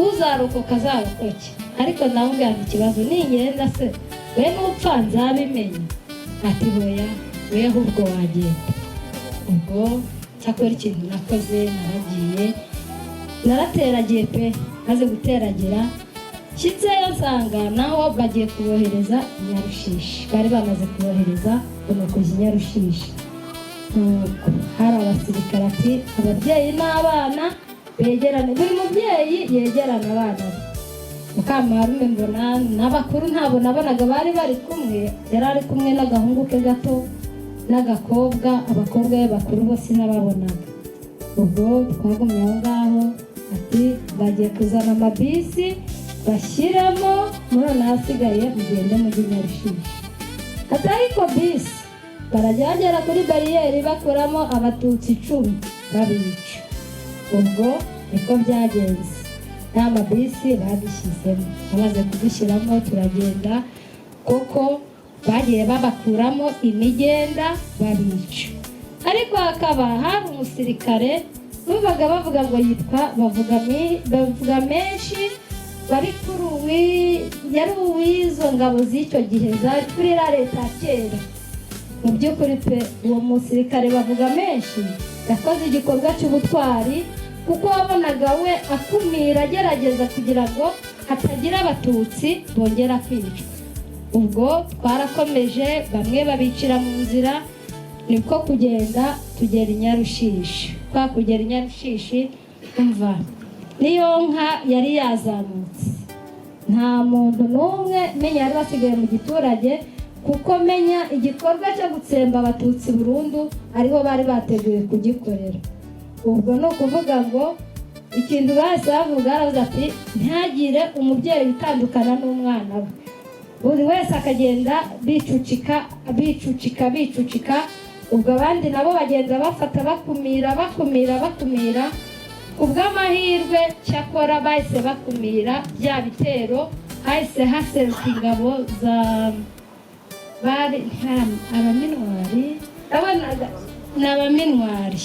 uzarokoka azarokoke." Ariko ndamubwira ngo: "Ikibazo ningenda se we nupfa nzabimenya?" Ati: "Hoya, we ahubwo wagenda." Ubwo cyakora ikintu nakoze, naragiye, narateragiye pe. Maze guteragira, nshyitseyo nsanga naho bagiye kubohereza i Nyarushishi. Bari bamaze kubohereza ngo ni ukujya i Nyarushishi. Nuko hari abasirikare, ati: "Ababyeyi n'abana begerane, buri mubyeyi yegerane abana be." Mukamarume mbona n'abakuru ntabwo nabonaga bari bari kumwe, yari ari kumwe n'agahungu ke gato n'agakobwa. Abakobwa be bakuru bo sinababonaga. Ubwo twagumye aho ngaho, ati: "Bagiye kuzana amabisi bashyiramo, muri ahasigaye mugende mujye Nyarushishi." Ati: "Ariko bisi barajya bagera kuri bariyeri bakuramo Abatutsi 10 babica." Ubwo niko byagenze, ya mabisi badushyizemo. Bamaze kudushyiramo turagenda, kuko bagiye babakuramo imigenda babica. Ariko hakaba hari umusirikare numvaga bavuga ngo yitwa bavuga menshi, wari kuri uwi yari uw'izo ngabo z'icyo gihe zari kuri iriya leta ya kera. Mu by'ukuri pe, uwo musirikare bavuga menshi yakoze igikorwa cy'ubutwari, kuko wabonaga we akumira, agerageza kugira ngo hatagira Abatutsi bongera kwicwa. Ubwo twarakomeje, bamwe babicira mu nzira, niko kugenda tugera i Nyarushishi. Kwa kugera i Nyarushishi, umva, niyo nka yari yazamutse, nta muntu n'umwe menya yari wasigaye mu giturage, kuko menya igikorwa cyo gutsemba Abatutsi burundu ariho bari bateguye kugikorera. Ubwo ni ukuvuga ngo ikintu bahise bavuga, baravuze ati: "Ntihagire umubyeyi utandukana n'umwana we." Buri wese akagenda bicucika, bicucika, bicucika. Ubwo abandi nabo bagenda bafata, bakumira, bakumira, bakumira. Ku bw'amahirwe cyakora bahise bakumira bya bitero, hahise haseruka ingabo za bari abaminwari, ndabonaga ni abaminwari.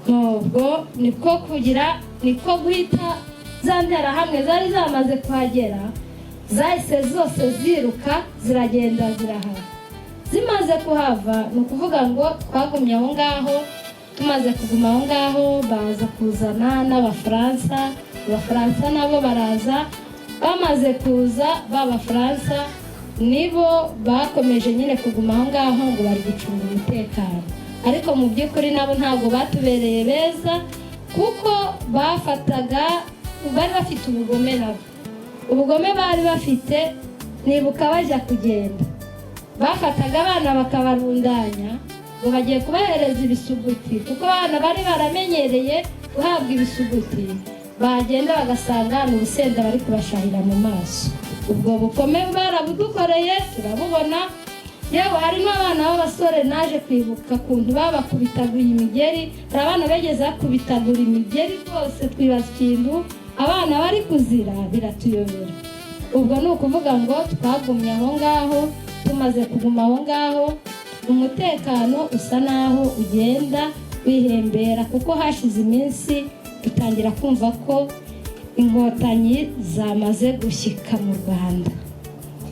Nubwo niko kugira, niko guhita za nterahamwe zari zamaze kuhagera, zahise zose ziruka, ziragenda, zirahava. Zimaze kuhava, ni ukuvuga ngo twagumye aho ngaho. Tumaze kuguma aho ngaho, baza kuzana n'Abafaransa. Abafaransa nabo baraza. Bamaze kuza b'Abafaransa, nibo bakomeje nyine kuguma aho ngaho ngo bari gucunga umutekano. Ariko mu by'ukuri nabo ntabwo batubereye beza, kuko bafataga, bari bafite ubugome nabo, ubugome bari bafite. Nibuka bajya kugenda, bafataga abana bakabarundanya ngo bagiye kubahereza ibisuguti, kuko abana bari baramenyereye guhabwa ibisuguti. Bagenda bagasanga ni urusenda bari kubashahira mu maso. Ubwo bukome barabudukoreye, turabubona. Yewe, hari n'abana b'abasore naje kwibuka ukuntu babakubitaguye imigeri. Hari abana begeze bakubitagura imigeri rwose, twibaza ikintu abana bari kuzira, biratuyobera. Ubwo ni ukuvuga ngo twagumye aho ngaho. Tumaze kuguma aho ngaho, umutekano usa naho ugenda wihembera, kuko hashize iminsi dutangira kumva ko Inkotanyi zamaze gushyika mu Rwanda.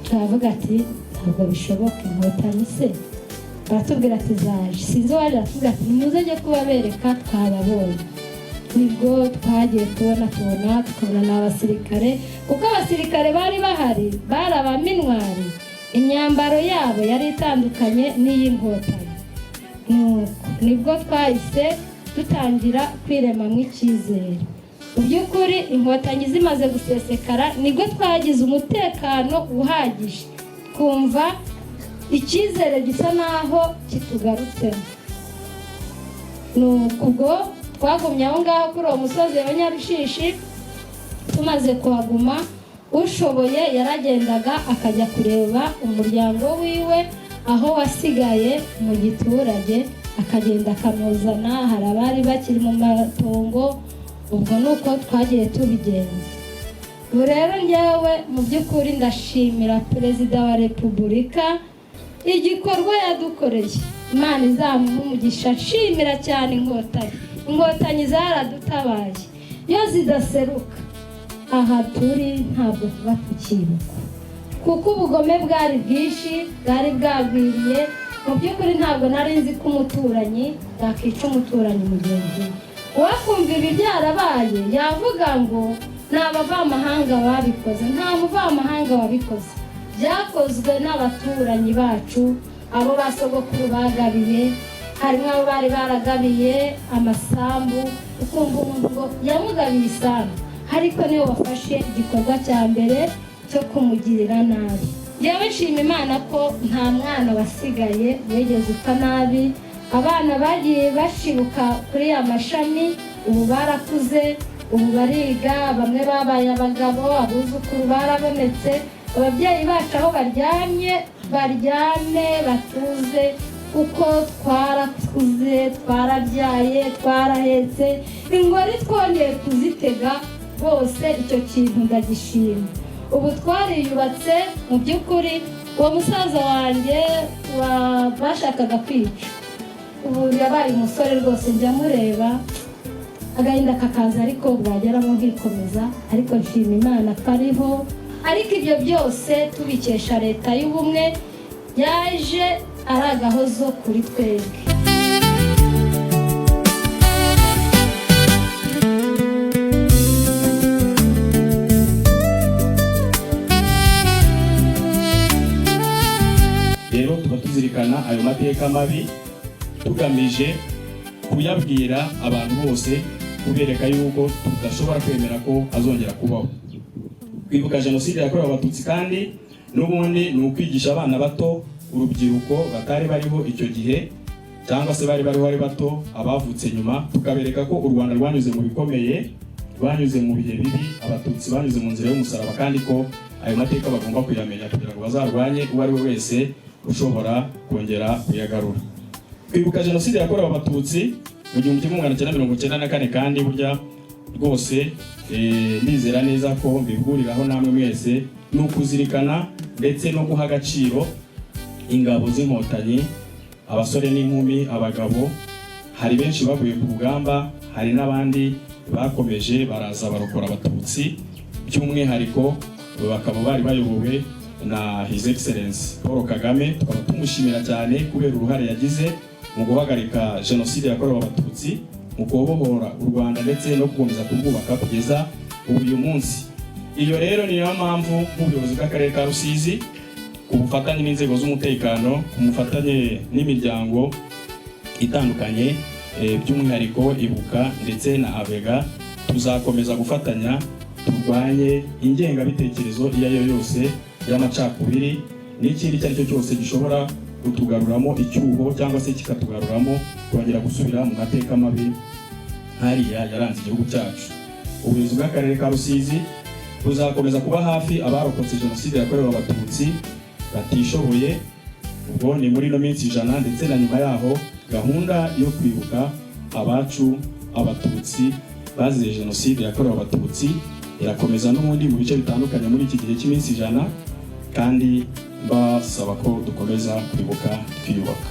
Turavuga ati: "Ntabwo bishoboka, Inkotanyi se?" Baratubwira ati: "Zaje." Sinzi uwaje aratubwira ati: "Nimuze njye kubabereka, twababonye." Nibwo twagiye kubona, tubona, tukabona ni abasirikare, kuko abasirikare bari bahari bari abaminwari, imyambaro yabo yari itandukanye n'iy'Inkotanyi. Nuko nibwo twahise dutangira kwiremamo icyizere. Mu by'ukuri Inkotanyi zimaze gusesekara, nibwo twagize umutekano uhagije, twumva icyizere gisa naho kitugarutsemo. Nuko ubwo twagumye aho ngaho kuri uwo musozi wa Nyarushishi. Tumaze kuhaguma, ushoboye yaragendaga akajya kureba umuryango wiwe. Aho wasigaye mu giturage akagenda akamuzana. Hari abari bakiri mu matongo. Ubwo ni uko twagiye tubigenza. Ubu rero njyewe mu by'ukuri ndashimira Perezida wa Repubulika igikorwa yadukoreye. Imana izamuha umugisha. Nshimira cyane Inkotanyi. Inkotanyi zaradutabaye. Iyo zidaseruka, aha turi ntabwo tuba tukibuka, kuko ubugome bwari bwinshi, bwari bwagwiriye. Mu by'ukuri ntabwo nari nzi ko umuturanyi yakica umuturanyi mugenzi we. Uwakumva ibi byarabaye yavuga ngo ni abavamahanga babikoze. Nta muvamahanga wabikoze, byakozwe n'abaturanyi bacu, abo ba sogokuru bagabiye. Harimo abo bari baragabiye amasambu, ukumva umuntu ngo yamugabiye isambu, ariko niwe wafashe igikorwa cya mbere cyo kumugirira nabi. Yewe, nshima Imana ko nta mwana wasigaye wigeze upfa nabi. Abana bagiye bashibuka kuri ya mashami ubu barakuze, ubu bariga, bamwe babaye abagabo, abuzukuru barabonetse. Ababyeyi bacu aho baryamye baryame batuze, kuko twarakuze, twarabyaye, twarahetse, ingori twongeye kuzitega rwose. Icyo kintu ndagishima. Ubu twariyubatse. Mu by'ukuri uwo musaza wanjye bashakaga kwica ubu yabaye umusore rwose. Njya mureba agahinda kakaza, ariko bwageramo nkikomeza. Ariko nshima Imana ko ariho. Ariko ibyo byose tubikesha Leta y'Ubumwe yaje ari agahozo kuri twebwe. Rero tuba tuzirikana ayo mateka mabi, tugamije kuyabwira abantu bose, kubereka yuko tudashobora kwemera ko azongera kubaho. Kwibuka Jenoside yakorewe Abatutsi kandi n'ubundi ni ukwigisha abana bato, urubyiruko batari bariho icyo gihe cyangwa se bari bariho ari bato, abavutse nyuma, tukabereka ko u Rwanda rwanyuze mu bikomeye, rwanyuze mu bihe bibi, Abatutsi banyuze mu nzira y'umusaraba, kandi ko ayo mateka bagomba kuyamenya kugira ngo bazarwanye uwo ari we wese ushobora kongera kuyagarura. Kwibuka Jenoside yakorewe Abatutsi mu 1994 kandi burya rwose, ndizera neza ko mbihuriraho namwe mwese, ni ukuzirikana ndetse no guha agaciro ingabo z'Inkotanyi, abasore n'inkumi, abagabo. Hari benshi baguye ku rugamba, hari n'abandi bakomeje baraza barokora Abatutsi, by'umwihariko bakaba bari bayobowe na His Excellence Paul Kagame. Tukaba tumushimira cyane kubera uruhare yagize mu guhagarika Jenoside yakorewe Abatutsi, mu kubohora u Rwanda ndetse no gukomeza kurwubaka kugeza uyu munsi. Iyo rero niyo mpamvu nk'ubuyobozi bw'Akarere ka Rusizi, ku bufatanye n'inzego z'umutekano, ku bufatanye n'imiryango itandukanye, by'umwihariko Ibuka ndetse na AVEGA, tuzakomeza gufatanya turwanye ingengabitekerezo iyo ari yo yose y'amacakubiri n'ikindi icyo ari cyo cyose gishobora kutugaruramo icyuho cyangwa se kikatugaruramo kongera gusubira mu mateka mabi hariya yaranze igihugu cyacu. Ubuyobozi bw'Akarere ka Rusizi buzakomeza kuba hafi abarokotse Jenoside yakorewe Abatutsi batishoboye. Ubwo ni muri ino minsi 100 ndetse na nyuma yaho, gahunda yo kwibuka abacu Abatutsi bazize Jenoside yakorewe Abatutsi irakomeza n'ubundi mu bice bitandukanye muri iki gihe cy'iminsi 100, kandi mbasaba ko dukomeza kwibuka twiyubaka.